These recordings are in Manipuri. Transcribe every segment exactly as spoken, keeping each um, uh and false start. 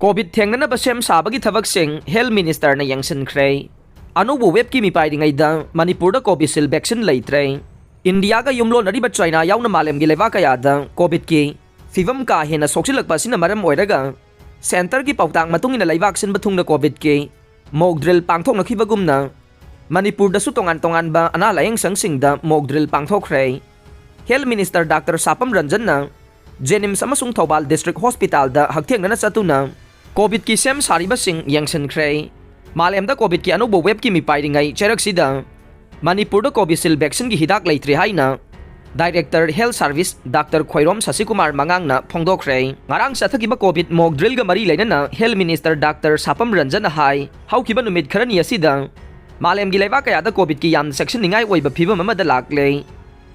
ꯀꯣꯚꯤꯗ ꯊꯦꯡꯅꯅꯕ ꯁꯦꯝ ꯁꯥꯕꯒꯤ ꯊꯕꯛꯁꯤꯡ ꯍꯦꯜꯊ ꯃꯤꯅꯤꯁꯇꯔꯅ ꯌꯦꯡꯁꯤꯟꯈ꯭ꯔꯦ꯫ ꯑꯅꯧꯕ ꯋꯦꯕꯀꯤ ꯃꯤꯄꯥꯏꯔꯤꯉꯩꯗ ꯃꯅꯤꯄꯨꯔꯗ ꯀꯣꯚꯤꯁꯤꯜ ꯚꯦꯛꯁꯤꯟ ꯂꯩꯇ꯭ꯔꯦ꯫ ꯏꯟꯗꯤꯌꯥꯒ ꯌꯨꯝꯂꯣꯟꯅꯔꯤꯕ ꯆꯥꯏꯅꯥ ꯌꯥꯎꯅ ꯃꯥꯂꯦꯝꯒꯤ ꯂꯩꯕꯥꯛ ꯀꯌꯥꯗ ꯀꯣꯚꯤꯗꯀꯤ ꯐꯤꯕꯝ ꯀꯥ ꯍꯦꯟꯅ ꯁꯣꯛꯆꯤꯜꯂꯛꯄ ꯑꯁꯤꯅ ꯃꯔꯝ ꯑꯣꯏꯔꯒ, ꯁꯦꯟꯇꯔꯒꯤ ꯄꯥꯎꯇꯥꯛ ꯃꯇꯨꯡ ꯏꯟꯅ ꯂꯩꯕꯥꯛ ꯁꯤꯟꯕ ꯊꯨꯡꯅ ꯀꯣꯚꯤꯗꯀꯤ ꯃꯣꯛ ꯗ꯭ꯔꯤꯜ ꯄꯥꯡꯊꯣꯛꯅꯈꯤꯕꯒꯨꯝꯅ, ꯃꯅꯤꯄꯨꯔꯗꯁꯨ ꯇꯣꯉꯥꯟ ꯇꯣꯉꯥꯟꯕ ꯑꯅꯥ ꯂꯥꯌꯦꯡ ꯁꯪꯁꯤꯡꯗ ꯃꯣꯛ ꯗ꯭ꯔꯤꯜ ꯄꯥꯡꯊꯣꯛꯈ꯭ꯔꯦ꯫ ꯍꯦꯜꯊ ꯃꯤꯅꯤꯁꯇꯔ ꯗꯥꯛꯇꯔ ꯁꯥꯄꯝ ꯔꯟꯖꯟꯅ ꯖꯦꯅꯤꯝꯁ ꯑꯃꯁꯨꯡ ꯊꯧꯕꯥꯜ ꯗꯤꯁꯇ꯭ꯔꯤꯛ ꯍꯣꯁꯄꯤꯇꯥꯜꯗ ꯍꯛꯊꯦꯡꯅꯅ ꯆꯠꯇꯨꯅ ꯀꯣꯚꯤꯗꯀꯤ ꯁꯦꯝ ꯁꯥꯔꯤꯕꯁꯤꯡ ꯌꯦꯡꯁꯤꯟꯈ꯭ꯔꯦ꯫ ꯃꯥꯂꯦꯝꯗ ꯀꯣꯚꯤꯗꯀꯤ ꯑꯅꯧꯕ ꯋꯦꯕꯀꯤ ꯃꯤꯄꯥꯏꯔꯤꯉꯩ ꯆꯩꯔꯛꯁꯤꯗ ꯃꯅꯤꯄꯨꯔꯗ ꯀꯣꯚꯤꯁꯤꯜ ꯚꯦꯛꯁꯤꯟꯒꯤ ꯍꯤꯗꯥꯛ ꯂꯩꯇ꯭ꯔꯤ ꯍꯥꯏꯅ director health service doctor Khoirom ꯁꯁꯤꯀꯨꯃꯥꯔ ꯃꯉꯥꯡꯅ ꯐꯣꯡꯗꯣꯛꯈ꯭ꯔꯦ꯫ ꯉꯔꯥꯡ ꯆꯠꯊꯈꯤꯕ ꯀꯣꯚꯤꯗ ꯃꯣꯛ ꯗ꯭ꯔꯤꯜꯒ ꯃꯔꯤ ꯂꯩꯅꯅ ꯍꯦꯜꯊ ꯃꯤꯅꯤꯁꯇꯔ ꯗꯥꯛꯇꯔ ꯁꯥꯄꯝ ꯔꯟꯖꯟꯅ ꯍꯥꯏ, ꯍꯧꯈꯤꯕ ꯅꯨꯃꯤꯠ ꯈꯔꯅꯤ ꯑꯁꯤꯗ ꯃꯥꯂꯦꯝꯒꯤ ꯂꯩꯕꯥꯛ ꯀꯌꯥꯗ ꯀꯣꯚꯤꯗꯀꯤ ꯌꯥꯝꯅ ꯆꯦꯛꯁꯤꯟꯅꯤꯡꯉꯥꯏ ꯑꯣꯏꯕ ꯐꯤꯕꯝ ꯑꯃꯗ ꯂꯥꯛꯂꯦ꯫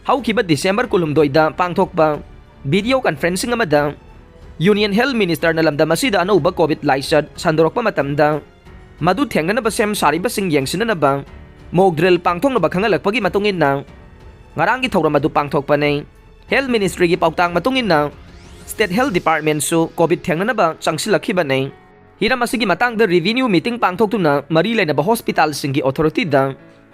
ꯍꯧꯈꯤꯕ ꯗꯤꯁꯦꯝꯕꯔ ꯀꯨꯟꯍꯨꯝꯗꯣꯏꯗ ꯄꯥꯡꯊꯣꯛꯄ ꯚꯤꯗꯤꯑꯣ ꯀꯟꯐꯔꯦꯟꯁꯤꯡ ꯑꯃꯗ ꯌꯨꯅꯤꯌꯟ ꯍꯦꯜꯊ ꯃꯤꯅꯤꯁꯇꯔꯅ ꯂꯝꯗꯝ ꯑꯁꯤꯗ ꯑꯅꯧꯕ ꯀꯣꯚꯤꯗ ꯂꯥꯏꯆꯠ ꯁꯟꯗꯣꯔꯛꯄ ꯃꯇꯝꯗ ꯃꯗꯨ ꯊꯦꯡꯅꯅꯕ ꯁꯦꯝ ꯁꯥꯔꯤꯕꯁꯤꯡ ꯌꯦꯡꯁꯤꯟꯅꯅꯕ ꯃꯣꯛ ꯗ꯭ꯔꯤꯜ ꯄꯥꯡꯊꯣꯛꯅꯕ ꯈꯪꯍꯜꯂꯛꯄꯒꯤ ꯃꯇꯨꯡ ꯏꯟꯅ ꯉꯔꯥꯡꯒꯤ ꯊꯧꯔꯝ ꯑꯗꯨ ꯄꯥꯡꯊꯣꯛꯄꯅꯤ꯫ ꯍꯦꯜꯊ ꯃꯤꯅꯤꯁꯇ꯭ꯔꯤꯒꯤ ꯄꯥꯎꯇꯥꯛ ꯃꯇꯨꯡ ꯏꯟꯅ ꯁ꯭ꯇꯦꯠ ꯍꯦꯜꯊ ꯗꯤꯄꯥꯔꯠꯃꯦꯟꯠꯁꯨ ꯀꯣꯚꯤꯗ ꯊꯦꯡꯅꯅꯕ ꯆꯪꯁꯤꯜꯂꯛꯈꯤꯕꯅꯤ꯫ ꯍꯤꯔꯝ ꯑꯁꯤꯒꯤ ꯃꯇꯥꯡꯗ ꯔꯤꯚꯤꯅ꯭ꯌꯨ ꯃꯤꯇꯤꯡ ꯄꯥꯡꯊꯣꯛꯇꯨꯅ ꯃꯔꯤ ꯂꯩꯅꯕ ꯍꯣꯁꯄꯤꯇꯥꯜꯁꯤꯡꯒꯤ ꯑꯣꯊꯣꯔꯤꯇꯤꯗ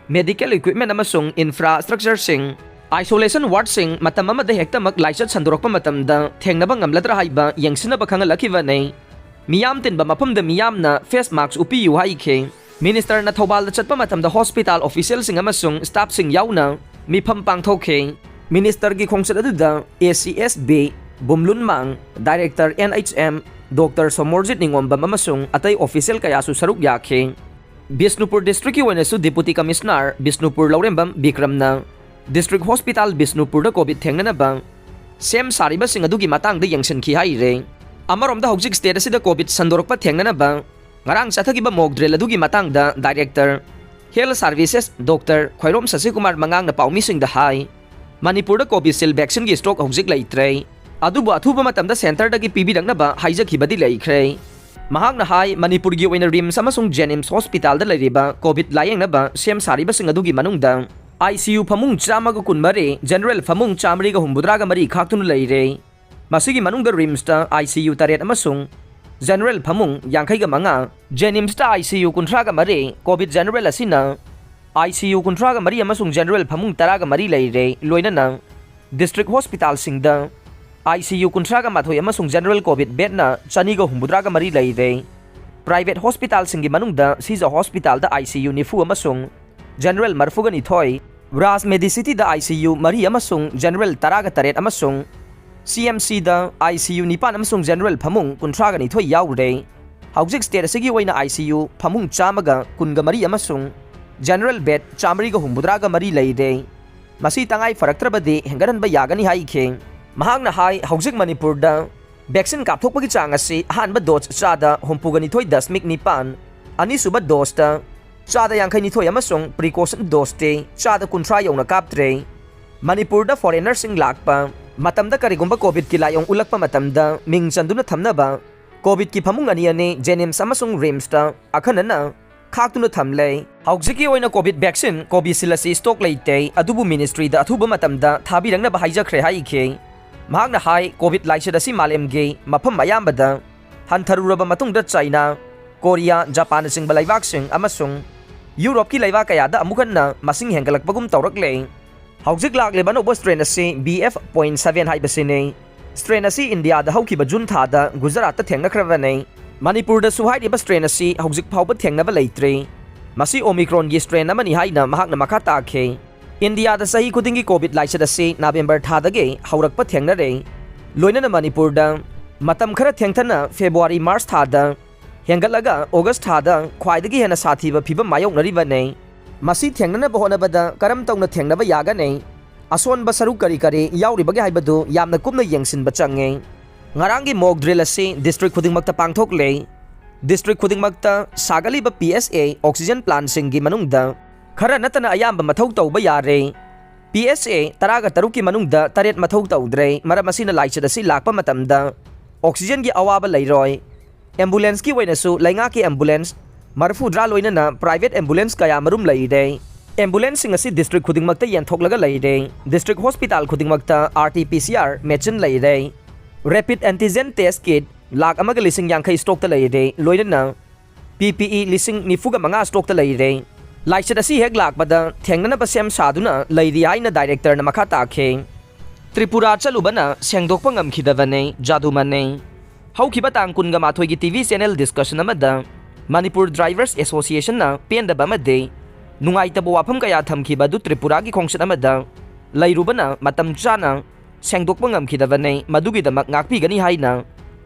ꯃꯦꯗꯤꯀꯦꯜ ꯏꯀ꯭ꯋꯤꯞꯃꯦꯟꯠ ꯑꯃꯁꯨꯡ ꯏꯟꯐ꯭ꯔꯥꯁ꯭ꯇ꯭ꯔꯛꯆꯔꯁꯤꯡ, ꯑꯥꯏꯁꯣꯂꯦꯁꯟ ꯋꯥꯔꯗꯁꯤꯡ ꯃꯇꯝ ꯑꯃꯗ ꯍꯦꯛꯇꯃꯛ ꯂꯥꯏꯆꯠ ꯁꯟꯗꯣꯔꯛꯄ ꯃꯇꯝꯗ ꯊꯦꯡꯅꯕ ꯉꯝꯂꯗ꯭ꯔꯥ ꯍꯥꯏꯕ ꯌꯦꯡꯁꯤꯟꯅꯕ ꯈꯪꯍꯜꯂꯛꯈꯤꯕꯅꯤ꯫ ꯃꯤꯌꯥꯝ ꯇꯤꯟꯕ ꯃꯐꯝꯗ ꯃꯤꯌꯥꯝꯅ ꯐꯦꯁ ꯃꯥꯛꯁ ꯎꯞꯄꯤꯌꯨ ꯍꯥꯏꯈꯤ꯫ ꯃꯤꯅꯤꯁꯇꯔꯅ ꯊꯧꯕꯥꯜꯗ ꯆꯠꯄ ꯃꯇꯝꯗ ꯍꯣꯁꯄꯤꯇꯥꯜ ꯑꯣꯐꯤꯁꯤꯌꯦꯜꯁꯤꯡ ꯑꯃꯁꯨꯡ ꯁ꯭ꯇꯥꯐꯁꯤꯡ ꯌꯥꯎꯅ ꯃꯤꯐꯝ ꯄꯥꯡꯊꯣꯛꯈꯤ꯫ ꯃꯤꯅꯤꯁꯇꯔꯒꯤ ꯈꯣꯡꯆꯠ ꯑꯗꯨꯗ ꯑꯦ ꯁꯤ ꯑꯦꯁ ꯕꯤ ꯕꯨꯝꯂꯨꯟꯃꯥꯡ, director N H M doctor Somorjit Ningombam ꯑꯃꯁꯨꯡ ꯑꯇꯩ ꯑꯣꯐꯤꯁꯤꯌꯦꯜ ꯀꯌꯥꯁꯨ ꯁꯔꯨꯛ ꯌꯥꯈꯤ꯫ ꯕꯤꯁꯅꯨꯄꯨꯔ ꯗꯤꯁꯇ꯭ꯔꯤꯛꯀꯤ ꯑꯣꯏꯅꯁꯨ ꯗꯤꯄꯨꯇꯤ ꯀꯃꯤꯁꯅꯔ ꯕꯤꯁꯅꯨꯄꯨꯔ ꯂꯧꯔꯦꯝꯕꯝ ꯕꯤꯀ꯭ꯔꯝꯅ ꯗꯤꯁꯇ꯭ꯔꯤꯛ ꯍꯣꯁꯄꯤꯇꯥꯜ ꯕꯤꯁꯅꯨꯄꯨꯔꯗ ꯀꯣꯚꯤꯗ ꯊꯦꯡꯅꯅꯕ ꯁꯦꯝ ꯁꯥꯔꯤꯕꯁꯤꯡ ꯑꯗꯨꯒꯤ ꯃꯇꯥꯡꯗ ꯌꯦꯡꯁꯤꯟꯈꯤ ꯍꯥꯏꯔꯦ꯫ ꯑꯃꯔꯣꯝꯗ ꯍꯧꯖꯤꯛ ꯁ꯭ꯇꯦꯠ ꯑꯁꯤꯗ ꯀꯣꯚꯤꯗ ꯁꯟꯗꯣꯔꯛꯄ ꯊꯦꯡꯅꯅꯕ ꯉꯔꯥꯡ ꯆꯠꯊꯈꯤꯕ ꯃꯣꯛ ꯗ꯭ꯔꯤꯜ ꯑꯗꯨꯒꯤ ꯃꯇꯥꯡꯗ ꯗꯥꯏꯔꯦꯛꯇꯔ ꯍꯦꯜꯊ ꯁꯥꯔꯚꯤꯁꯦꯁ ꯗꯣꯛꯇꯔ ꯈ꯭ꯋꯥꯏꯔꯣꯝ ꯁꯁꯤꯀꯨꯃꯥꯔ ꯃꯉꯥꯡꯅ ꯄꯥꯎꯃꯤꯁꯤꯡꯗ ꯍꯥꯏ, ꯃꯅꯤꯄꯨꯔꯗ ꯀꯣꯚꯤꯁꯤꯜ ꯚꯦꯛꯁꯤꯟꯒꯤ ꯁ꯭ꯇꯣꯛ ꯍꯧꯖꯤꯛ ꯂꯩꯇ꯭ꯔꯦ, ꯑꯗꯨꯕꯨ ꯑꯊꯨꯕ ꯃꯇꯝꯗ ꯁꯦꯟꯇꯔꯗꯒꯤ ꯄꯤꯕꯤꯔꯛꯅꯕ ꯍꯥꯏꯖꯈꯤꯕꯗꯤ ꯂꯩꯈ꯭ꯔꯦ꯫ ꯃꯍꯥꯛꯅ ꯍꯥꯏ, ꯃꯅꯤꯄꯨꯔꯒꯤ ꯑꯣꯏꯅ ꯔꯤꯝꯁ ꯑꯃꯁꯨꯡ ꯖꯦꯅꯤꯝꯁ ꯍꯣꯁꯄꯤꯇꯥꯜꯗ ꯂꯩꯔꯤꯕ ꯀꯣꯚꯤꯗ ꯂꯥꯌꯦꯡꯅꯕ ꯁꯦꯝ ꯁꯥꯔꯤꯕꯁꯤꯡ ꯑꯗꯨꯒꯤ ꯃꯅꯨꯡꯗ ꯑꯥꯏ ꯁꯤ ꯌꯨ ꯐꯃꯨꯡ ꯆꯥꯝꯃꯒ ꯀꯨꯟꯃꯔꯤ, ꯖꯦꯅꯔꯦꯜ ꯐꯃꯨꯡ ꯆꯥꯃꯔꯤꯒ ꯍꯨꯝꯐꯨꯇꯔꯥꯒ ꯃꯔꯤ ꯈꯥꯛꯇꯨꯅ ꯂꯩꯔꯦ꯫ ꯃꯁꯤꯒꯤ ꯃꯅꯨꯡꯗ ꯔꯤꯝꯁꯇ ꯑꯥꯏ ꯁꯤ ꯌꯨ ꯇꯔꯦꯠ ꯑꯃꯁꯨꯡ General ꯐꯃꯨꯡ ꯌꯥꯡꯈꯩꯒ ꯃꯉꯥ, JNIMSꯇ ICU ꯀꯨꯟꯊ꯭ꯔꯥꯒ ꯃꯔꯤ, COVID General ꯑꯁꯤꯅ ICU ꯀꯨꯟꯊ꯭ꯔꯥꯒ ꯃꯔꯤ ꯑꯃꯁꯨꯡ General ꯐꯃꯨꯡ ꯇꯔꯥꯒ ꯃꯔꯤ ꯂꯩꯔꯦ, ꯂꯣꯏꯅꯅ District Hospitalꯁꯤꯡꯗ ICU ꯀꯨꯟꯊ꯭ꯔꯥꯒ ꯃꯥꯊꯣꯏ ꯑꯃꯁꯨꯡ General COVID Bedꯅ ꯆꯅꯤꯒ ꯍꯨꯝꯐꯨꯇꯔꯥꯒ ꯃꯔꯤ ꯂꯩꯔꯦ꯫ Private Hospitalꯁꯤꯡꯒꯤ ꯃꯅꯨꯡꯗ ꯁꯤꯖ Hospitalꯗ ICU ꯅꯤꯐꯨ ꯑꯃꯁꯨꯡ General ꯃꯔꯤꯐꯨꯒ ꯅꯤꯊꯣꯏ, Raj Medicityꯗ ICU ꯃꯔꯤ ꯑꯃꯁꯨꯡ General ꯇꯔꯥꯒ ꯇꯔꯦꯠ ꯑꯃꯁꯨꯡ CMCꯗ ICU ꯅꯤꯄꯥꯟ ꯑꯃꯁꯨꯡ General ꯐꯃꯨꯡ ꯀꯨꯟꯊ꯭ꯔꯥꯒ ꯅꯤꯊꯣꯏ ꯌꯥꯎꯔꯦ꯫ ꯍꯧꯖꯤꯛ state ꯑꯁꯤꯒꯤ ꯑꯣꯏꯅ ICU ꯐꯃꯨꯡ ꯆꯥꯝꯃꯒ ꯀꯨꯟꯒ ꯃꯔꯤ ꯑꯃꯁꯨꯡ General Bed ꯆꯥꯃꯔꯤꯒ ꯍꯨꯝꯐꯨꯇꯔꯥꯒ ꯃꯔꯤ ꯂꯩꯔꯦ꯫ ꯃꯁꯤ ꯇꯉꯥꯏ ꯐꯔꯛꯇ꯭ꯔꯕꯗꯤ ꯍꯦꯟꯒꯠꯍꯟꯕ ꯌꯥꯒꯅꯤ ꯍꯥꯏꯈꯤ꯫ ꯃꯍꯥꯛꯅ ꯍꯥꯏ, ꯍꯧꯖꯤꯛ ꯃꯅꯤꯄꯨꯔꯗ vaccine ꯀꯥꯞꯊꯣꯛꯄꯒꯤ ꯆꯥꯡ ꯑꯁꯤ ꯑꯍꯥꯟꯕ dose ꯆꯥꯗ ꯍꯨꯝꯐꯨꯒ ꯅꯤꯊꯣꯏ ꯗꯁꯃꯤꯛ ꯅꯤꯄꯥꯟ, ꯑꯅꯤꯁꯨꯕ doseꯇ ꯆꯥꯗ ꯌꯥꯡꯈꯩ ꯅꯤꯊꯣꯏ ꯑꯃꯁꯨꯡ precaution doseꯇꯤ ꯆꯥꯗ ꯀꯨꯟꯊ꯭ꯔꯥ ꯌꯧꯅ ꯀꯥꯞꯇ꯭ꯔꯦ꯫ ꯃꯅꯤꯄꯨꯔꯗ foreignerꯁꯤꯡ ꯂꯥꯛꯄ ꯃꯇꯝꯗ ꯀꯔꯤꯒꯨꯝꯕ COVIDꯀꯤ ꯂꯥꯏꯑꯣꯡ ꯎꯠꯂꯛꯄ ꯃꯇꯝꯗ ꯃꯤꯡ ꯆꯟꯗꯨꯅ ꯊꯝꯅꯕ COVIDꯀꯤ ꯐꯃꯨꯡ ꯑꯅꯤ ꯑꯅꯤ JNIMS ꯑꯃꯁꯨꯡ RIMSꯇ ꯑꯈꯟꯅꯅ ꯈꯥꯛꯇꯨꯅ ꯊꯝꯂꯦ꯫ ꯍꯧꯖꯤꯛꯀꯤ ꯑꯣꯏꯅ COVID vaccine Covishield ꯑꯁꯤ stock ꯂꯩꯇꯦ, ꯑꯗꯨꯕꯨ ministryꯗ ꯑꯊꯨꯕ ꯃꯇꯝꯗ ꯊꯥꯕꯤꯔꯛꯅꯕ ꯍꯥꯏꯖꯈ꯭ꯔꯦ ꯍꯥꯏꯈꯤ꯫ ꯃꯍꯥꯛꯅ ꯍꯥꯏ, COVID ꯂꯥꯏꯆꯠ ꯑꯁꯤ ꯃꯥꯂꯦꯝꯒꯤ ꯃꯐꯝ ꯑꯌꯥꯝꯕꯗ ꯍꯟꯊꯔꯨꯔꯕ ꯃꯇꯨꯡꯗ China, Korea, Japanꯅꯆꯤꯡꯕ ꯂꯩꯕꯥꯛꯁꯤꯡ ꯑꯃꯁꯨꯡ ꯌꯨꯔꯣꯞꯀꯤ ꯂꯩꯕꯥꯛ ꯀꯌꯥꯗ ꯑꯃꯨꯛ ꯍꯟꯅ ꯃꯁꯤꯡ ꯍꯦꯟꯒꯠꯂꯛꯄꯒꯨꯝ ꯇꯧꯔꯛꯂꯦ꯫ ꯍꯧꯖꯤꯛ ꯂꯥꯛꯂꯤꯕ ꯑꯅꯧꯕ strain ꯑꯁꯤ B F point seven ꯍꯥꯏꯕꯁꯤꯅꯤ꯫ Strain ꯑꯁꯤ ꯏꯟꯗꯤꯌꯥꯗ ꯍꯧꯈꯤꯕ ꯖꯨꯟ ꯊꯥꯗ ꯒꯨꯖꯔꯥꯠꯇ ꯊꯦꯡꯅꯈ꯭ꯔꯕꯅꯤ꯫ ꯃꯅꯤꯄꯨꯔꯗꯁꯨ ꯍꯥꯏꯔꯤꯕ strain ꯑꯁꯤ ꯍꯧꯖꯤꯛ ꯐꯥꯎꯕ ꯊꯦꯡꯅꯕ ꯂꯩꯇ꯭ꯔꯤ꯫ ꯃꯁꯤ Omicronꯒꯤ strain ꯑꯃꯅꯤ ꯍꯥꯏꯅ ꯃꯍꯥꯛꯅ ꯃꯈꯥ ꯇꯥꯈꯤ꯫ ꯏꯟꯗꯤꯌꯥꯗ ꯆꯍꯤ ꯈꯨꯗꯤꯡꯒꯤ COVID ꯂꯥꯏꯆꯠ ꯑꯁꯤ ꯅꯕꯦꯝꯕꯔ ꯊꯥꯗꯒꯤ ꯍꯧꯔꯛꯄ ꯊꯦꯡꯅꯔꯦ꯫ ꯂꯣꯏꯅꯅ ꯃꯅꯤꯄꯨꯔꯗ ꯃꯇꯝ ꯈꯔ ꯊꯦꯡꯊꯅ February March ꯊꯥꯗ ꯍꯦꯟꯒꯠꯂꯒ August ꯊꯥꯗ ꯈ꯭ꯋꯥꯏꯗꯒꯤ ꯍꯦꯟꯅ ꯁꯥꯊꯤꯕ ꯐꯤꯚꯝ ꯃꯥꯌꯣꯛꯅꯔꯤꯕꯅꯤ꯫ ꯃꯁꯤ ꯊꯦꯡꯅꯅꯕ ꯍꯣꯠꯅꯕꯗ ꯀꯔꯝ ꯇꯧꯅ ꯊꯦꯡꯅꯕ ꯌꯥꯒꯅꯤ? ꯑꯁꯣꯟꯕ ꯁꯔꯨꯛ ꯀꯔꯤ ꯀꯔꯤ ꯌꯥꯎꯔꯤꯕꯒꯦ ꯍꯥꯏꯕꯗꯨ ꯌꯥꯝꯅ ꯀꯨꯞꯅ ꯌꯦꯡꯁꯤꯟꯕ ꯆꯪꯉꯤ꯫ ꯉꯔꯥꯡꯒꯤ mock drill ꯑꯁꯤ district ꯈꯨꯗꯤꯡꯃꯛꯇ ꯄꯥꯡꯊꯣꯛꯂꯦ꯫ District ꯈꯨꯗꯤꯡꯃꯛꯇ ꯁꯥꯒꯠꯂꯤꯕ P S A oxygen plantꯁꯤꯡꯒꯤ ꯃꯅꯨꯡꯗ ꯈꯔ ꯅꯠꯇꯅ ꯑꯌꯥꯝꯕ ꯃꯊꯧ ꯇꯧꯕ ꯌꯥꯔꯦ꯫ P S A ꯇꯔꯥꯒ ꯇꯔꯨꯛꯀꯤ ꯃꯅꯨꯡꯗ ꯇꯔꯦꯠ ꯃꯊꯧ ꯇꯧꯗ꯭ꯔꯦ, ꯃꯔꯝ ꯑꯁꯤꯅ ꯂꯥꯏꯆꯠ ꯑꯁꯤ ꯂꯥꯛꯄ ꯃꯇꯝꯗ oxygenꯒꯤ ꯑꯋꯥꯕ ꯂꯩꯔꯣꯏ꯫ Ambulanceꯀꯤ ꯑꯣꯏꯅꯁꯨ ꯂꯩꯉꯥꯛꯀꯤ ambulance ꯃꯔꯤꯐꯨꯇꯔꯥ ꯂꯣꯏꯅꯅ private ambulance ꯀꯌꯥꯃꯔꯨꯝ ꯂꯩꯔꯦ꯫ Ambulanceꯁꯤꯡ ꯑꯁꯤ district ꯈꯨꯗꯤꯡꯃꯛꯇ ꯌꯦꯟꯊꯣꯛꯂꯒ ꯂꯩꯔꯦ꯫ District hospital ꯈꯨꯗꯤꯡꯃꯛꯇ R T P C R machine ꯂꯩꯔꯦ꯫ Rapid antigen test kit lakh ꯑꯃꯒ ꯂꯤꯁꯤꯡ ꯌꯥꯡꯈꯩ ꯁ꯭ꯇꯣꯛꯇ ꯂꯩꯔꯦ, ꯂꯣꯏꯅꯅ ꯄꯤ ꯄꯤ ꯏ ꯂꯤꯁꯤꯡ ꯅꯤꯐꯨꯒ ꯃꯉꯥ ꯁ꯭ꯇꯣꯛꯇ ꯂꯩꯔꯦ꯫ ꯂꯥꯏꯆꯠ ꯑꯁꯤ ꯍꯦꯛ ꯂꯥꯛꯄꯗ ꯊꯦꯡꯅꯅꯕ ꯁꯦꯝ ꯁꯥꯗꯨꯅ ꯂꯩꯔꯤ ꯍꯥꯏꯅ ꯗꯥꯏꯔꯦꯛꯇꯔꯅ ꯃꯈꯥ ꯇꯥꯈꯤ꯫ ꯇ꯭ꯔꯤꯄꯨꯔꯥ ꯆꯠꯂꯨꯕꯅ ꯁꯦꯡꯗꯣꯛꯄ ꯉꯝꯈꯤꯗꯕꯅꯦ, ꯖꯥꯗꯨꯃꯟꯅꯦ꯫ ꯍꯧꯈꯤꯕ ꯇꯥꯡ ꯀꯨꯟꯒ ꯃꯥꯊꯣꯏꯒꯤ ꯇꯤ ꯚꯤ ꯆꯦꯅꯦꯜ ꯗꯤꯁꯀꯁꯟ ꯑꯃꯗ ꯃꯅꯤꯄꯨꯔ ꯗ꯭ꯔꯥꯏꯚꯔꯁ ꯑꯦꯁꯣꯁꯤꯌꯦꯁꯟꯅ ꯄꯦꯟꯗꯕ ꯑꯃꯗꯤ ꯅꯨꯡꯉꯥꯏꯇꯕ ꯋꯥꯐꯝ ꯀꯌꯥ ꯊꯝꯈꯤꯕ ꯑꯗꯨ ꯇ꯭ꯔꯤꯄꯨꯔꯥꯒꯤ ꯈꯣꯡꯆꯠ ꯑꯃꯗ ꯂꯩꯔꯨꯕꯅ ꯃꯇꯝ ꯆꯥꯅ ꯁꯦꯡꯗꯣꯛꯄ ꯉꯝꯈꯤꯗꯕꯅꯦ, ꯃꯗꯨꯒꯤꯗꯃꯛ ꯉꯥꯛꯄꯤꯒꯅꯤ ꯍꯥꯏꯅ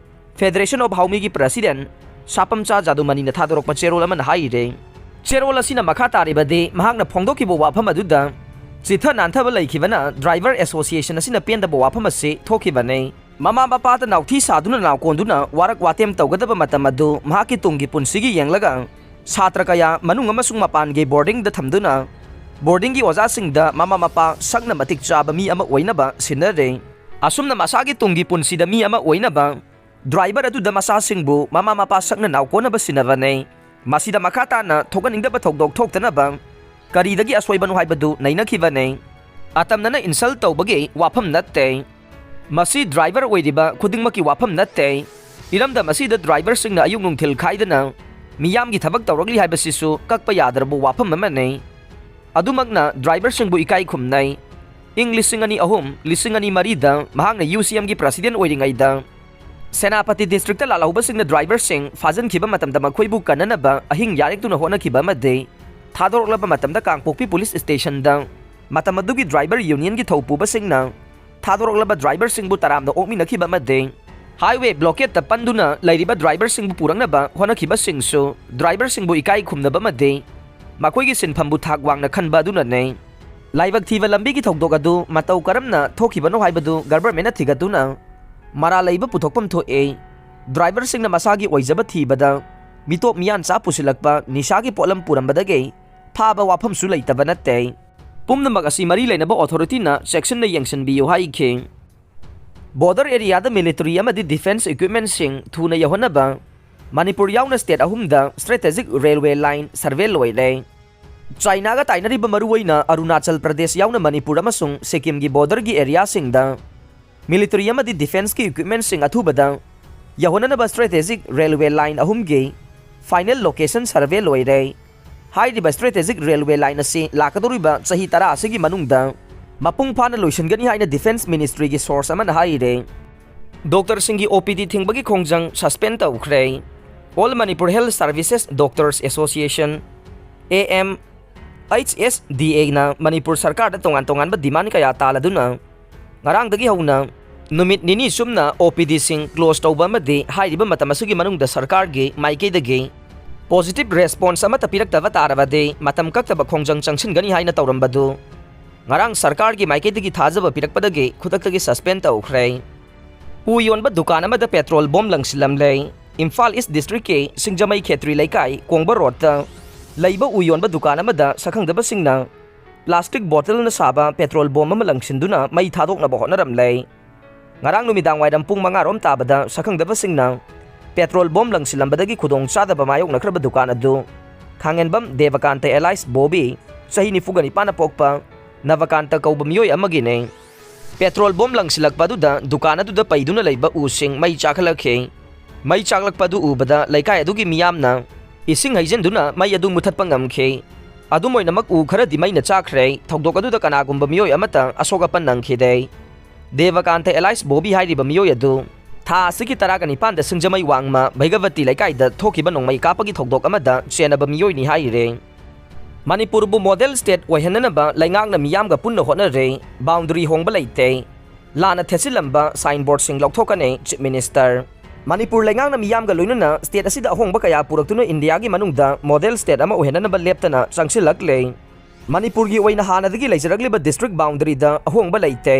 Federation of Haomyꯒꯤ president ꯁꯥꯄꯝꯆꯥ ꯖꯥꯗꯨꯃꯅꯤꯅ ꯊꯥꯗꯣꯔꯛꯄ ꯆꯦꯔꯣꯜ ꯑꯃꯅ ꯍꯥꯏꯔꯦ꯫ ꯆꯦꯔꯣꯜ ꯑꯁꯤꯅ ꯃꯈꯥ ꯇꯥꯔꯤꯕꯗꯤ ꯃꯍꯥꯛꯅ ꯐꯣꯡꯗꯣꯛꯈꯤꯕ ꯋꯥꯐꯝ ꯑꯗꯨꯗ ꯆꯤꯊ ꯅꯥꯟꯊꯕ ꯂꯩꯈꯤꯕꯅ ꯗ꯭ꯔꯥꯏꯚꯔ ꯑꯦꯁꯣꯁꯤꯌꯦꯁꯟ ꯑꯁꯤꯅ ꯄꯦꯟꯗꯕ ꯋꯥꯐꯝ ꯑꯁꯤ ꯊꯣꯛꯈꯤꯕꯅꯦ꯫ ꯃꯃꯥ ꯃꯄꯥꯗ ꯅꯥꯎꯊꯤ ꯁꯥꯗꯨꯅ ꯅꯥꯎꯀꯣꯟꯗꯨꯅ ꯋꯥꯔꯛ ꯋꯥꯇꯦꯝ ꯇꯧꯒꯗꯕ ꯃꯇꯝ ꯑꯗꯨ ꯃꯍꯥꯛꯀꯤ ꯇꯨꯡꯒꯤ ꯄꯨꯟꯁꯤꯒꯤ ꯌꯦꯡꯂꯒ ꯁꯥꯇ꯭ꯔ ꯀꯌꯥ ꯃꯅꯨꯡ ꯑꯃꯁꯨꯡ ꯃꯄꯥꯟꯒꯤ ꯕꯣꯔꯗꯤꯡꯗ ꯊꯝꯗꯨꯅ ꯕꯣꯔꯗꯤꯡꯒꯤ ꯑꯣꯖꯥꯁꯤꯡꯗ ꯃꯃꯥ ꯃꯄꯥ ꯁꯛꯅ ꯃꯇꯤꯛ ꯆꯥꯕ ꯃꯤ ꯑꯃ ꯑꯣꯏꯅꯕ ꯁꯤꯟꯅꯔꯦ꯫ ꯑꯁꯨꯝꯅ ꯃꯁꯥꯒꯤ ꯇꯨꯡꯒꯤ ꯄꯨꯟꯁꯤꯗ ꯃꯤ ꯑꯃ ꯑꯣꯏꯅꯕ ꯗ꯭ꯔꯥꯏꯚꯔ ꯑꯗꯨꯗ ꯃꯆꯥꯁꯤꯡꯕꯨ ꯃꯃꯥ ꯃꯄꯥ ꯁꯛꯅ ꯅꯥꯎꯀꯣꯟꯅꯕ ꯁꯤꯟꯅꯕꯅꯦ꯫ ꯃꯁꯤꯗ ꯃꯈꯥ ꯇꯥꯅ ꯊꯣꯛꯍꯟꯅꯤꯡꯗꯕ ꯊꯧꯗꯣꯛ ꯊꯣꯛꯇꯅꯕ ꯀꯔꯤꯗꯒꯤ ꯑꯁꯣꯏꯕꯅꯣ ꯍꯥꯏꯕꯗꯨ ꯅꯩꯅꯈꯤꯕꯅꯦ꯫ ꯑꯇꯝꯅꯅ ꯏꯟꯁꯜ ꯇꯧꯕꯒꯤ ꯋꯥꯐꯝ ꯅꯠꯇꯦ꯫ ꯃꯁꯤ ꯗ꯭ꯔꯥꯏꯚꯔ ꯑꯣꯏꯔꯤꯕ ꯈꯨꯗꯤꯡꯃꯛꯀꯤ ꯋꯥꯐꯝ ꯅꯠꯇꯦ꯫ ꯏꯔꯝꯗꯝ ꯑꯁꯤꯗ ꯗ꯭ꯔꯥꯏꯚꯔꯁꯤꯡꯅ ꯑꯌꯨꯛ ꯅꯨꯡꯊꯤꯜ ꯈꯥꯏꯗꯅ ꯃꯤꯌꯥꯝꯒꯤ ꯊꯕꯛ ꯇꯧꯔꯛꯂꯤ ꯍꯥꯏꯕꯁꯤꯁꯨ ꯀꯛꯄ ꯌꯥꯗ꯭ꯔꯕ ꯋꯥꯐꯝ ꯑꯃꯅꯤ꯫ ꯑꯗꯨꯃꯛꯅ ꯗ꯭ꯔꯥꯏꯚꯔꯁꯤꯡꯕꯨ ꯏꯀꯥꯏ ꯈꯨꯝꯅꯩ꯫ ꯏꯪ ꯂꯤꯁꯤꯡ ꯑꯅꯤ ꯑꯍꯨꯝ, ꯂꯤꯁꯤꯡ ꯑꯅꯤ ꯃꯔꯤꯗ ꯃꯍꯥꯛꯅ ꯌꯨ ꯁꯤ ꯑꯦꯝꯒꯤ president ꯑꯣꯏꯔꯤꯉꯩꯗ ꯁꯦꯅꯥꯄꯇꯤ ꯗꯤꯁꯇ꯭ꯔꯤꯛꯇ ꯂꯥꯜꯍꯧꯕꯁꯤꯡꯅ ꯗ꯭ꯔꯥꯏꯚꯔꯁꯤꯡ ꯐꯥꯖꯤꯟꯈꯤꯕ ꯃꯇꯝꯗ ꯃꯈꯣꯏꯕꯨ ꯀꯟꯅꯅꯕ ꯑꯍꯤꯡ ꯌꯥꯔꯦꯛꯇꯨꯅ ꯍꯣꯠꯅꯈꯤꯕ ꯑꯃꯗꯤ ꯊꯥꯗꯣꯔꯛꯂꯕ ꯃꯇꯝꯗ ꯀꯥꯡꯄꯣꯛꯄꯤ ꯄꯨꯂꯤꯁ ꯁ꯭ꯇꯦꯁꯟꯗ ꯃꯇꯝ ꯑꯗꯨꯒꯤ ꯗ꯭ꯔꯥꯏꯚꯔ ꯌꯨꯅꯤꯌꯟꯒꯤ ꯊꯧꯄꯨꯕꯁꯤꯡꯅ ꯊꯥꯗꯣꯔꯛꯂꯕ ꯗ꯭ꯔꯥꯏꯚꯔꯁꯤꯡꯕꯨ ꯇꯔꯥꯝꯅ ꯑꯣꯛꯃꯤꯟꯅꯈꯤꯕ ꯑꯃꯗꯤ highway blockade ꯇ ꯄꯟꯗꯨꯅ ꯂꯩꯔꯤꯕ ꯗ꯭ꯔꯥꯏꯚꯔꯁꯤꯡꯕꯨ ꯄꯨꯔꯛꯅꯕ ꯍꯣꯠꯅꯈꯤꯕꯁꯤꯡꯁꯨ ꯗ꯭ꯔꯥꯏꯚꯔꯁꯤꯡꯕꯨ ꯏꯀꯥꯏ ꯈꯨꯝꯅꯕ ꯑꯃꯗꯤ ꯃꯈꯣꯏꯒꯤ ꯁꯤꯟꯐꯝꯕꯨ ꯊꯥꯛ ꯋꯥꯡꯅ ꯈꯟꯕ ꯑꯗꯨꯅꯅꯤ꯫ ꯂꯥꯏꯕꯛ ꯊꯤꯕ ꯂꯝꯕꯤꯒꯤ ꯊꯧꯗꯣꯛ ꯑꯗꯨ ꯃꯇꯧ ꯀꯔꯝꯅ ꯊꯣꯛꯈꯤꯕꯅꯣ ꯍꯥꯏꯕꯗꯨ ꯒꯚꯔꯟꯃꯦꯟꯠꯅ ꯊꯤꯒꯠꯇꯨꯅ ꯃꯔꯥꯜ ꯂꯩꯕ ꯄꯨꯊꯣꯛꯐꯝ ꯊꯣꯛꯏ꯫ ꯗ꯭ꯔꯥꯏꯚꯔꯁꯤꯡꯅ ꯃꯁꯥꯒꯤ ꯑꯣꯏꯖꯕ ꯊꯤꯕꯗ ꯃꯤꯇꯣꯞ ꯃꯤꯌꯥꯟꯆꯥ ꯄꯨꯁꯤꯜꯂꯛꯄ ꯅꯤꯁꯥꯒꯤ ꯄꯣꯠꯂꯝ ꯄꯨꯔꯝꯕꯗꯒꯤ ꯐꯥꯕ ꯋꯥꯐꯝꯁꯨ ꯂꯩꯇꯕ ꯅꯠꯇꯦ꯫ ꯄꯨꯝꯅꯃꯛ ꯑꯁꯤ ꯃꯔꯤ ꯂꯩꯅꯕ ꯑꯣꯊꯣꯔꯤꯇꯤꯅ ꯆꯦꯛꯁꯤꯟꯅ ꯌꯦꯡꯁꯤꯟꯕꯤꯌꯨ ꯍꯥꯏꯈꯤ꯫ ꯕꯣꯔꯗꯔ ꯑꯦꯔꯤꯌꯥꯗ ꯃꯤꯂꯤꯇꯔꯤ ꯑꯃꯗꯤ ꯗꯤꯐꯦꯟꯁ ꯏꯀ꯭ꯋꯤꯞꯃꯦꯟꯠꯁꯤꯡ ꯊꯨꯅ ꯌꯧꯍꯟꯅꯕ ꯃꯅꯤꯄꯨꯔ ꯌꯥꯎꯅ ꯁ꯭ꯇꯦꯠ ꯑꯍꯨꯝꯗ strategic railway line survey ꯂꯣꯏꯔꯦ꯫ ꯆꯥꯏꯅꯥꯒ ꯇꯥꯏꯅꯔꯤꯕ ꯃꯔꯨꯑꯣꯏꯅ ꯑꯔꯨꯅꯥꯆꯜ ꯄ꯭ꯔꯗꯦꯁ ꯌꯥꯎꯅ ꯃꯅꯤꯄꯨꯔ ꯑꯃꯁꯨꯡ ꯁꯤꯛꯀꯤꯝꯒꯤ ꯕꯣꯔꯗꯔꯒꯤ ꯑꯦꯔꯤꯌꯥꯁꯤꯡꯗ ꯃꯤꯂꯤꯇꯔꯤ ꯑꯃꯗꯤ ꯗꯤꯐꯦꯟꯁꯀꯤ ꯏꯀ꯭ꯋꯤꯞꯃꯦꯟꯠꯁꯤꯡ ꯑꯊꯨꯕꯗ ꯌꯧꯍꯟꯅꯅꯕ strategic railway line ꯑꯍꯨꯝꯒꯤ final location survey ꯂꯣꯏꯔꯦ꯫ ꯍꯥꯏꯔꯤꯕ strategic railway line ꯑꯁꯤ ꯂꯥꯛꯀꯗꯧꯔꯤꯕ ꯆꯍꯤ ꯇꯔꯥ ꯑꯁꯤꯒꯤ ꯃꯅꯨꯡꯗ ꯃꯄꯨꯡ ꯐꯥꯅ ꯂꯣꯏꯁꯤꯟꯒꯅꯤ ꯍꯥꯏꯅ Defence Ministryꯒꯤ source ꯑꯃꯅ ꯍꯥꯏꯔꯦ꯫ ꯗꯣꯛꯇꯔꯁꯤꯡꯒꯤ OPD ꯊꯤꯡꯕꯒꯤ ꯈꯣꯡꯖꯪ suspend ꯇꯧꯈ꯭ꯔꯦ꯫ All Manipur Health Services Doctors Association, AMHSDAꯅ Manipur ꯁꯔꯀꯥꯔꯗ ꯇꯣꯉꯥꯟ ꯇꯣꯉꯥꯟꯕ demand ꯀꯌꯥ ꯇꯥꯜꯂꯗꯨꯅ ꯉꯔꯥꯡꯗꯒꯤ ꯍꯧꯅ ꯅꯨꯃꯤꯠ ꯅꯤꯅꯤ ꯆꯨꯞꯅ OPDꯁꯤꯡ close ꯇꯧꯕ ꯑꯃꯗꯤ ꯍꯥꯏꯔꯤꯕ ꯃꯇꯝ ꯑꯁꯤꯒꯤ ꯃꯅꯨꯡꯗ ꯁꯔꯀꯥꯔꯒꯤ ꯃꯥꯏꯀꯩꯗꯒꯤ positive response ꯑꯃꯠꯇ ꯄꯤꯔꯛꯇꯕ ꯇꯥꯔꯕꯗꯤ ꯃꯇꯝ ꯀꯛꯇꯕ ꯈꯣꯡꯖꯪ ꯆꯪꯁꯤꯟꯒꯅꯤ ꯍꯥꯏꯅ ꯇꯧꯔꯝꯕꯗꯨ ꯉꯔꯥꯡ ꯁꯔꯀꯥꯔꯒꯤ ꯃꯥꯏꯀꯩꯗꯒꯤ ꯊꯥꯖꯕ ꯄꯤꯔꯛꯄꯗꯒꯤ ꯈꯨꯗꯛꯇꯒꯤ suspend ꯇꯧꯈ꯭ꯔꯦ꯫ ꯎ ꯌꯣꯟꯕ ꯗꯨꯀꯥꯟ ꯑꯃꯗ petrol bomb ꯂꯪꯁꯤꯜꯂꯝꯂꯦ꯫ ꯏꯝꯐꯥꯜ ꯏꯁ ꯗꯤꯁꯇ꯭ꯔꯤꯛꯀꯤ ꯁꯤꯡꯖꯃꯩ ꯈꯦꯇ꯭ꯔꯤ ꯂꯩꯀꯥꯏ ꯀꯣꯡꯕ ꯔꯣꯗꯇ ꯂꯩꯕ ꯎ ꯌꯣꯟꯕ ꯗꯨꯀꯥꯟ ꯑꯃꯗ ꯁꯛꯈꯪꯗꯕꯁꯤꯡꯅ plastic bottleꯅ ꯁꯥꯕ petrol bomb ꯑꯃ ꯂꯪꯁꯤꯟꯗꯨꯅ ꯃꯩ ꯊꯥꯗꯣꯛꯅꯕ ꯍꯣꯠꯅꯔꯝꯂꯦ꯫ ꯉꯔꯥꯡ ꯅꯨꯃꯤꯗꯥꯡ ꯋꯥꯏꯔꯝ ꯄꯨꯡ ꯃꯉꯥ ꯔꯣꯝ ꯇꯥꯕꯗ ꯁꯛꯈꯪꯗꯕꯁꯤꯡꯅ petrol bomb ꯂꯪꯁꯤꯜꯂꯝꯕꯗꯒꯤ ꯈꯨꯗꯣꯡ ꯆꯥꯗꯕ ꯃꯥꯌꯣꯛꯅꯈ꯭ꯔꯕ ꯗꯨꯀꯥꯟ ꯑꯗꯨ ꯈꯥꯡꯉꯦꯟꯕꯝ ꯗꯦꯕꯀꯥꯟꯇ alias ꯕꯣꯕꯤ, ꯆꯍꯤ ꯅꯤꯐꯨꯒ ꯅꯤꯄꯥꯟꯅ ꯄꯣꯛꯄ ꯅꯕꯀꯥꯟꯇ ꯀꯧꯕ ꯃꯤꯑꯣꯏ ꯑꯃꯒꯤꯅꯤ꯫ Petrol bomb ꯂꯪꯁꯤꯜꯂꯛꯄ ꯑꯗꯨꯗ ꯗꯨꯀꯥꯟ ꯑꯗꯨꯗ ꯄꯩꯗꯨꯅ ꯂꯩꯕ ꯎꯁꯤꯡ ꯃꯩ ꯆꯥꯛꯍꯜꯂꯛꯈꯤ꯫ ꯃꯩ ꯆꯥꯛꯂꯛꯄ ꯑꯗꯨ ꯎꯕꯗ ꯂꯩꯀꯥꯏ ꯑꯗꯨꯒꯤ ꯃꯤꯌꯥꯝꯅ ꯏꯁꯤꯡ ꯍꯩꯖꯤꯟꯗꯨꯅ ꯃꯩ ꯑꯗꯨ ꯃꯨꯊꯠꯄ ꯉꯝꯈꯤ꯫ ꯑꯗꯨꯝ ꯑꯣꯏꯅꯃꯛ ꯎ ꯈꯔꯗꯤ ꯃꯩꯅ ꯆꯥꯛꯈ꯭ꯔꯦ꯫ ꯊꯧꯗꯣꯛ ꯑꯗꯨꯗ ꯀꯅꯥꯒꯨꯝꯕ ꯃꯤꯑꯣꯏ ꯑꯃꯠꯇ ꯑꯁꯣꯛ ꯑꯄꯟ ꯅꯪꯈꯤꯗꯦ꯫ ꯗꯦꯕꯀꯥꯟꯇ alias ꯕꯣꯕꯤ ꯍꯥꯏꯔꯤꯕ ꯃꯤꯑꯣꯏ ꯑꯗꯨ ꯊꯥ ꯑꯁꯤꯒꯤ ꯇꯔꯥꯒ ꯅꯤꯄꯥꯟꯗ ꯁꯤꯡꯖꯃꯩ ꯋꯥꯡꯃ ꯚꯩꯒꯕꯇꯤ ꯂꯩꯀꯥꯏꯗ ꯊꯣꯛꯈꯤꯕ ꯅꯣꯡꯃꯩ ꯀꯥꯞꯄꯒꯤ ꯊꯧꯗꯣꯛ ꯑꯃꯗ ꯆꯦꯟꯅꯕ ꯃꯤꯑꯣꯏꯅꯤ ꯍꯥꯏꯔꯤ꯫ ꯃꯅꯤꯄꯨꯔꯕꯨ model state ꯑꯣꯏꯍꯟꯅꯅꯕ ꯂꯩꯉꯥꯛꯅ ꯃꯤꯌꯥꯝꯒ ꯄꯨꯟꯅ ꯍꯣꯠꯅꯔꯦ꯫ Boundary ꯍꯣꯡꯕ ꯂꯩꯇꯦ꯫ ꯂꯥꯟꯅ ꯊꯦꯠꯆꯤꯜꯂꯝꯕ signboardꯁꯤꯡ ꯂꯧꯊꯣꯛꯀꯅꯤ, Chief Minister꯫ ꯃꯅꯤꯄꯨꯔ ꯂꯩꯉꯥꯛꯅ ꯃꯤꯌꯥꯝꯒ ꯂꯣꯏꯅꯅ state ꯑꯁꯤꯗ ꯑꯍꯣꯡꯕ ꯀꯌꯥ ꯄꯨꯔꯛꯇꯨꯅ ꯏꯟꯗꯤꯌꯥꯒꯤ ꯃꯅꯨꯡꯗ model state ꯑꯃ ꯑꯣꯏꯍꯟꯅꯅꯕ ꯂꯦꯞꯇꯅ ꯆꯪꯁꯤꯜꯂꯛꯂꯦ꯫ ꯃꯅꯤꯄꯨꯔꯒꯤ ꯑꯣꯏꯅ ꯍꯥꯟꯅꯗꯒꯤ ꯂꯩꯖꯔꯛꯂꯤꯕ district boundaryꯗ ꯑꯍꯣꯡꯕ ꯂꯩꯇꯦ꯫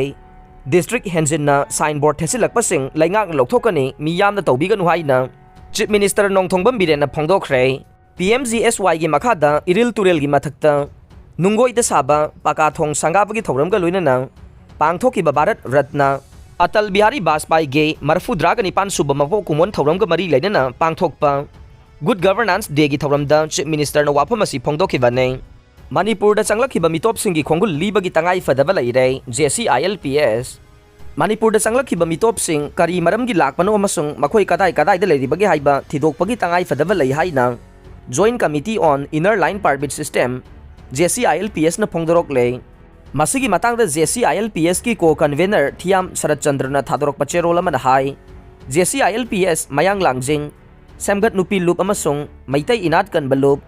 District ꯍꯦꯟꯖꯤꯟꯅ signboard ꯊꯦꯠꯆꯤꯜꯂꯛꯄꯁꯤꯡ ꯂꯩꯉꯥꯛꯅ ꯂꯧꯊꯣꯛꯀꯅꯤ, ꯃꯤꯌꯥꯝꯅ ꯇꯧꯕꯤꯒꯅꯨ ꯍꯥꯏꯅ Chief Minister ꯅꯣꯡꯊꯣꯝꯕꯝ ꯕꯤꯔꯦꯟꯅ ꯐꯣꯡꯗꯣꯛꯈ꯭ꯔꯦ꯫ PMGSYꯒꯤ ꯃꯈꯥꯗ ꯏꯔꯤꯜ ꯇꯨꯔꯦꯜꯒꯤ ꯃꯊꯛꯇ ꯅꯨꯡꯒꯣꯏꯗ ꯁꯥꯕ ꯄꯥꯀꯥ ꯊꯣꯡ ꯁꯪꯒꯥꯕꯒꯤ ꯊꯧꯔꯝꯒ ꯂꯣꯏꯅꯅ ꯄꯥꯡꯊꯣꯛꯈꯤꯕ ꯚꯥꯔꯠ ꯔꯠꯅ ꯑꯇꯜ ꯕꯤꯍꯥꯔꯤ ꯕꯥꯖꯄꯥꯏꯒꯤ ꯃꯔꯐꯨꯇꯔꯥꯒ ꯅꯤꯄꯥꯟ ꯁꯨꯕ ꯃꯄꯣꯛ ꯀꯨꯝꯑꯣꯟ ꯊꯧꯔꯝꯒ ꯃꯔꯤ ꯂꯩꯅꯅ ꯄꯥꯡꯊꯣꯛꯄ Good Governance Dayꯒꯤ ꯊꯧꯔꯝꯗ Chief Ministerꯅ ꯋꯥꯐꯝ ꯑꯁꯤ ꯐꯣꯡꯗꯣꯛꯈꯤꯕꯅꯤ꯫ ꯃꯅꯤꯄꯨꯔꯗ ꯆꯪꯂꯛꯈꯤꯕ ꯃꯤꯇꯣꯞꯁꯤꯡꯒꯤ ꯈꯣꯡꯒꯨꯜ ꯂꯤꯕꯒꯤ ꯇꯉꯥꯏ ꯐꯗꯕ ꯂꯩꯔꯦ, JCILPS꯫ ꯃꯅꯤꯄꯨꯔꯗ ꯆꯪꯂꯛꯈꯤꯕ ꯃꯤꯇꯣꯞꯁꯤꯡ ꯀꯔꯤ ꯃꯔꯝꯒꯤ ꯂꯥꯛꯄꯅꯣ ꯑꯃꯁꯨꯡ ꯃꯈꯣꯏ ꯀꯗꯥꯏ ꯀꯗꯥꯏꯗ ꯂꯩꯔꯤꯕꯒꯦ ꯍꯥꯏꯕ ꯊꯤꯗꯣꯛꯄꯒꯤ ꯇꯉꯥꯏ ꯐꯗꯕ ꯂꯩ ꯍꯥꯏꯅ Joint Committee on Inner Line Permit System, J C I L P S ꯅ ꯐꯣꯡꯗꯣꯔꯛꯂꯦ꯫ ꯃꯁꯤꯒꯤ ꯃꯇꯥꯡꯗ J C I L P S ꯀꯤ co-convenor ꯊꯤꯌꯥꯝ ꯁꯔꯠ ꯆꯟꯗ꯭ꯔꯅ ꯊꯥꯗꯣꯔꯛꯄ ꯆꯦꯔꯣꯜ ꯑꯃꯅ ꯍꯥꯏ, J C I L P S ꯃꯌꯥꯡ ꯂꯥꯡꯖꯤꯡ, ꯁꯦꯝꯒꯠ ꯅꯨꯄꯤ ꯂꯨꯞ ꯑꯃꯁꯨꯡ ꯃꯩꯇꯩ ꯏꯅꯥꯠ ꯀꯟꯕ ꯂꯨꯞ,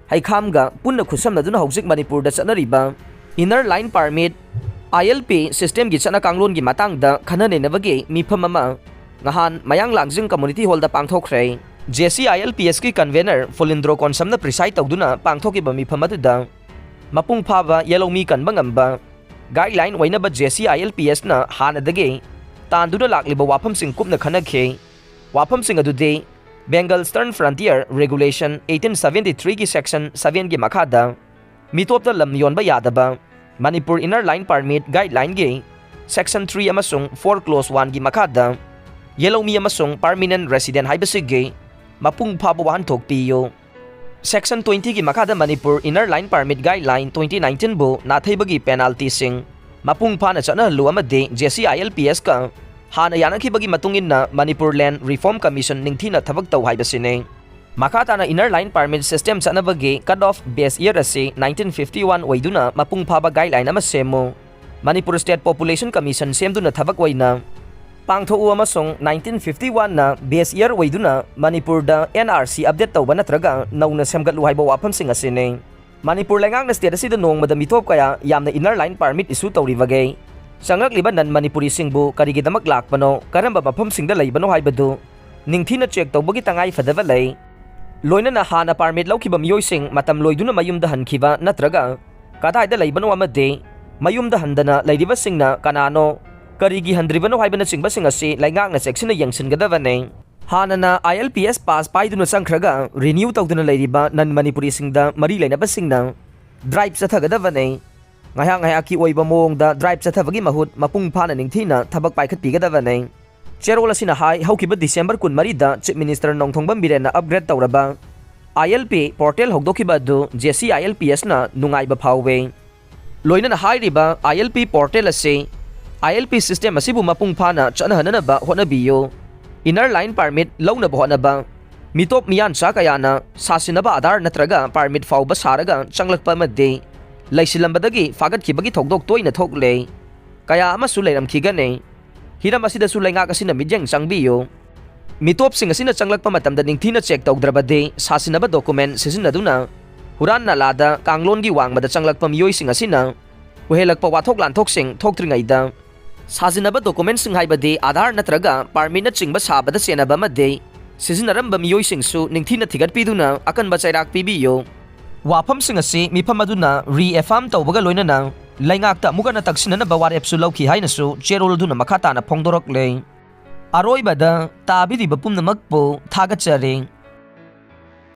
ꯍꯩꯈꯥꯝꯒ ꯄꯨꯟꯅ ꯈꯨꯠꯁꯝꯅꯗꯨꯅ ꯍꯧꯖꯤꯛ ꯃꯅꯤꯄꯨꯔꯗ ꯆꯠꯅꯔꯤꯕ Inner Line Permit, I L P system ꯒꯤ ꯆꯠꯅ ꯀꯥꯡꯂꯣꯟꯒꯤ ꯃꯇꯥꯡꯗ ꯈꯟꯅ ꯅꯩꯅꯕꯒꯤ ꯃꯤꯐꯝ ꯑꯃ ꯉꯍꯥꯟ ꯃꯌꯥꯡ ꯂꯥꯡꯖꯤꯡ community hall the ꯄꯥꯡꯊꯣꯛꯈ꯭ꯔꯦ꯫ J C I L P S ꯀꯤ convenor ꯐꯨꯂꯤꯟꯗ꯭ꯔꯣ ꯀꯣꯟꯁꯝꯅ preside ꯇꯧꯗꯨꯅ ꯄꯥꯡꯊꯣꯛꯈꯤꯕ ꯃꯤꯐꯝ ꯑꯗꯨꯗ ꯃꯄꯨꯡ ꯐꯥꯕ ꯌꯦꯜꯍꯧꯃꯤ ꯀꯟꯕ ꯉꯝꯕ guideline ꯑꯣꯏꯅꯕ J C I L P S ꯅ ꯍꯥꯟꯅꯗꯒꯤ ꯇꯥꯟꯗꯨꯅ ꯂꯥꯛꯂꯤꯕ ꯋꯥꯐꯝꯁꯤꯡ ꯀꯨꯞꯅ ꯈꯟꯅꯈꯤ꯫ ꯋꯥꯐꯝꯁꯤꯡ ꯑꯗꯨꯗꯤ Bengal Eastern Frontier Regulation eighteen seventy three ꯒꯤ section seven ꯒꯤ ꯃꯈꯥꯗ ꯃꯤꯇꯣꯞꯇ ꯂꯝ ꯌꯣꯟꯕ ꯌꯥꯗꯕ, Manipur Inner Line Permit Guideline ꯒꯤ section three ꯑꯃꯁꯨꯡ four clause one ꯒꯤ ꯃꯈꯥꯗ ꯌꯦꯜꯍꯧꯃꯤ ꯑꯃꯁꯨꯡ permanent resident ꯍꯥꯏꯕꯁꯤꯒꯤ ꯃꯄꯨꯡ ꯐꯥꯕ ꯋꯥꯍꯟꯊꯣꯛ ꯄꯤꯌꯨ꯫ Section twenty ꯒꯤ ꯃꯈꯥꯗ Manipur Inner Line Permit Guideline twenty nineteen ꯕꯨ ꯅꯥꯊꯩꯕꯒꯤ penalty ꯁꯤꯡ ꯃꯄꯨꯡ ꯐꯥꯅ ꯆꯠꯅꯍꯜꯂꯨ ꯑꯃꯗꯤ J C I L P S ꯀ ꯍꯥꯟꯅ ꯌꯥꯅꯈꯤꯕꯒꯤ ꯃꯇꯨꯡ ꯏꯟꯅ ꯃꯅꯤꯄꯨꯔ Land Reform Commission ꯅꯤꯡꯊꯤꯅ ꯊꯕꯛ ꯇꯧ ꯍꯥꯏꯕꯁꯤꯅꯤ꯫ ꯃꯈꯥ ꯇꯥꯅ Inner Line Permit System ꯆꯠꯅꯕꯒꯤ cut off base year ꯑꯁꯤ nineteen fifty one ꯑꯣꯏꯗꯨꯅ ꯃꯄꯨꯡ ꯐꯥꯕ guideline ꯑꯃ ꯁꯦꯝꯃꯨ꯫ ꯃꯅꯤꯄꯨꯔ State Population Commission ꯁꯦꯝꯗꯨꯅ ꯊꯕꯛ ꯑꯣꯏꯅ ꯄꯥꯡꯊꯣꯛꯎ ꯑꯃꯁꯨꯡ nineteen fifty one ꯅ base year ꯑꯣꯏꯗꯨꯅ ꯃꯅꯤꯄꯨꯔꯗ N R C update ꯇꯧꯕ ꯅꯠꯇ꯭ꯔꯒ ꯅꯧꯅ ꯁꯦꯝꯒꯠꯂꯨ ꯍꯥꯏꯕ ꯋꯥꯐꯝꯁꯤꯡ ꯑꯁꯤꯅꯤ꯫ ꯃꯅꯤꯄꯨꯔ ꯂꯩꯉꯥꯛꯅ state ꯑꯁꯤꯗ ꯅꯣꯡꯃꯗ ꯃꯤꯇꯣꯞ ꯀꯌꯥ ꯌꯥꯝꯅ Inner Line Permit issue ꯇꯧꯔꯤꯕꯒꯦ? ꯆꯪꯂꯛꯂꯤꯕ non ꯃꯅꯤꯄꯨꯔꯤꯁꯤꯡꯕꯨ ꯀꯔꯤꯒꯤꯗꯃꯛ ꯂꯥꯛꯄꯅꯣ, ꯀꯔꯝꯕ ꯃꯐꯝꯁꯤꯡꯗ ꯂꯩꯕꯅꯣ ꯍꯥꯏꯕꯗꯨ ꯅꯤꯡꯊꯤꯅ check ꯇꯧꯕꯒꯤ ꯇꯉꯥꯏ ꯐꯗꯕ ꯂꯩ꯫ ꯂꯣꯏꯅꯅ ꯍꯥꯟꯅ permit ꯂꯧꯈꯤꯕ ꯃꯤꯑꯣꯏꯁꯤꯡ ꯃꯇꯝ ꯂꯣꯏꯗꯨꯅ ꯃꯌꯨꯝꯗ ꯍꯟꯈꯤꯕ ꯅꯠꯇ꯭ꯔꯒ ꯀꯗꯥꯏꯗ ꯂꯩꯕꯅꯣ ꯑꯃꯗꯤ ꯃꯌꯨꯝꯗ ꯍꯟꯗꯅ ꯂꯩꯔꯤꯕꯁꯤꯡꯅ ꯀꯅꯥꯅꯣ, ꯀꯔꯤꯒꯤ ꯍꯟꯗ꯭ꯔꯤꯕꯅꯣ ꯍꯥꯏꯕꯅꯆꯤꯡꯕꯁꯤꯡ ꯑꯁꯤ ꯂꯩꯉꯥꯛꯅ ꯆꯦꯛꯁꯤꯟꯅ ꯌꯦꯡꯁꯤꯟꯒꯗꯕꯅꯤ꯫ ꯍꯥꯟꯅꯅ I L P S pass ꯄꯥꯏꯗꯨꯅ ꯆꯪꯈ꯭ꯔꯒ renew ꯇꯧꯗꯨꯅ ꯂꯩꯔꯤꯕ non ꯃꯅꯤꯄꯨꯔꯤꯁꯤꯡꯗ ꯃꯔꯤ ꯂꯩꯅꯕꯁꯤꯡꯅ drive ꯆꯠꯊꯒꯗꯕꯅꯤ꯫ ꯉꯥꯏꯍꯥꯛ ꯉꯥꯏꯍꯥꯛꯀꯤ ꯑꯣꯏꯕ ꯃꯑꯣꯡꯗ drive ꯆꯠꯊꯕꯒꯤ ꯃꯍꯨꯠ ꯃꯄꯨꯡ ꯐꯥꯅ ꯅꯤꯡꯊꯤꯅ ꯊꯕꯛ ꯄꯥꯏꯈꯠꯄꯤꯒꯗꯕꯅꯤ꯫ ꯆꯦꯔꯣꯜ ꯑꯁꯤꯅ ꯍꯥꯏ, ꯍꯧꯈꯤꯕ December ꯀꯨꯟꯃꯔꯤꯗ Chief Minister ꯅꯣꯡꯊꯣꯝꯕꯝ ꯕꯤꯔꯦꯟꯅ upgrade ꯇꯧꯔꯕ I L P portal ꯍꯧꯗꯣꯛꯈꯤꯕ ꯑꯗꯨ J C I L P S ꯅ ꯅꯨꯡꯉꯥꯏꯕ ꯐꯥꯎꯋꯦ꯫ ꯂꯣꯏꯅꯅ ꯍꯥꯏꯔꯤꯕ I L P portal ꯑꯁꯤ I L P system ꯑꯁꯤꯕꯨ ꯃꯄꯨꯡ ꯐꯥꯅ ꯆꯠꯅꯍꯟꯅꯅꯕ ꯍꯣꯠꯅꯕꯤꯌꯨ꯫ Inner Line Permit ꯂꯧꯅꯕ ꯍꯣꯠꯅꯕ꯫ ꯃꯤꯇꯣꯞ ꯃꯤꯌꯥꯟꯆꯥ ꯀꯌꯥꯅ ꯁꯥꯁꯤꯟꯅꯕ Aadhaar ꯅꯠꯇ꯭ꯔꯒ permit ꯐꯥꯎꯕ ꯁꯥꯔꯒ ꯆꯪꯂꯛꯄ ꯑꯃꯗꯤ ꯂꯩꯁꯤꯜꯂꯝꯕꯗꯒꯤ ꯐꯥꯒꯠꯈꯤꯕꯒꯤ ꯊꯧꯗꯣꯛ ꯇꯣꯏꯅ ꯊꯣꯛꯂꯦ꯫ ꯀꯌꯥ ꯑꯃꯁꯨ ꯂꯩꯔꯝꯈꯤꯒꯅꯤ꯫ ꯍꯤꯔꯝ ꯑꯁꯤꯗꯁꯨ ꯂꯩꯉꯥꯛ ꯑꯁꯤꯅ ꯃꯤꯠꯌꯦꯡ ꯆꯪꯕꯤꯌꯨ꯫ ꯃꯤꯇꯣꯞꯁꯤꯡ ꯑꯁꯤꯅ ꯆꯪꯂꯛꯄ ꯃꯇꯝꯗ ꯅꯤꯡꯊꯤꯅ check ꯇꯧꯗ꯭ꯔꯕꯗꯤ ꯁꯥꯁꯤꯟꯅꯕ document ꯁꯤꯖꯤꯟꯅꯗꯨꯅ ꯍꯨꯔꯥꯟ ꯅꯥꯂꯥꯗ ꯀꯥꯡꯂꯣꯟꯒꯤ ꯋꯥꯡꯃꯗ ꯆꯪꯂꯛꯄ ꯃꯤꯑꯣꯏꯁꯤꯡ ꯑꯁꯤꯅ ꯑꯣꯏꯍꯜꯂꯛꯄ ꯋꯥꯊꯣꯛ ꯂꯥꯟꯊꯣꯛꯁꯤꯡ ꯊꯣꯛꯇ꯭ꯔꯤꯉꯩꯗ ꯁꯥꯖꯤꯟꯅꯕ documentꯁꯤꯡ ꯍꯥꯏꯕꯗꯤ Aadhaar ꯅꯠꯇ꯭ꯔꯒ permitꯅꯆꯤꯡꯕ ꯁꯥꯕꯗ ꯆꯦꯟꯅꯕ ꯑꯃꯗꯤ ꯁꯤꯖꯤꯟꯅꯔꯝꯕ ꯃꯤꯑꯣꯏꯁꯤꯡꯁꯨ ꯅꯤꯡꯊꯤꯅ ꯊꯤꯒꯠꯄꯤꯗꯨꯅ ꯑꯀꯟꯕ ꯆꯩꯔꯥꯛ ꯄꯤꯕꯤꯌꯨ꯫ ꯋꯥꯐꯝꯁꯤꯡ ꯑꯁꯤ ꯃꯤꯐꯝ ꯑꯗꯨꯅ reaffirm ꯇꯧꯕꯒ ꯂꯣꯏꯅꯅ ꯂꯩꯉꯥꯛꯇ ꯑꯃꯨꯛ ꯍꯟꯅ ꯇꯛꯁꯤꯟꯅꯅꯕ ꯋꯥꯔꯦꯞꯁꯨ ꯂꯧꯈꯤ ꯍꯥꯏꯅꯁꯨ ꯆꯦꯔꯣꯜ ꯑꯗꯨꯅ ꯃꯈꯥ ꯇꯥꯅ ꯐꯣꯡꯗꯣꯔꯛꯂꯦ꯫ ꯑꯔꯣꯏꯕꯗ ꯇꯥꯕꯤꯔꯤꯕ ꯄꯨꯝꯅꯃꯛꯄꯨ ꯊꯥꯒꯠꯆꯔꯤ꯫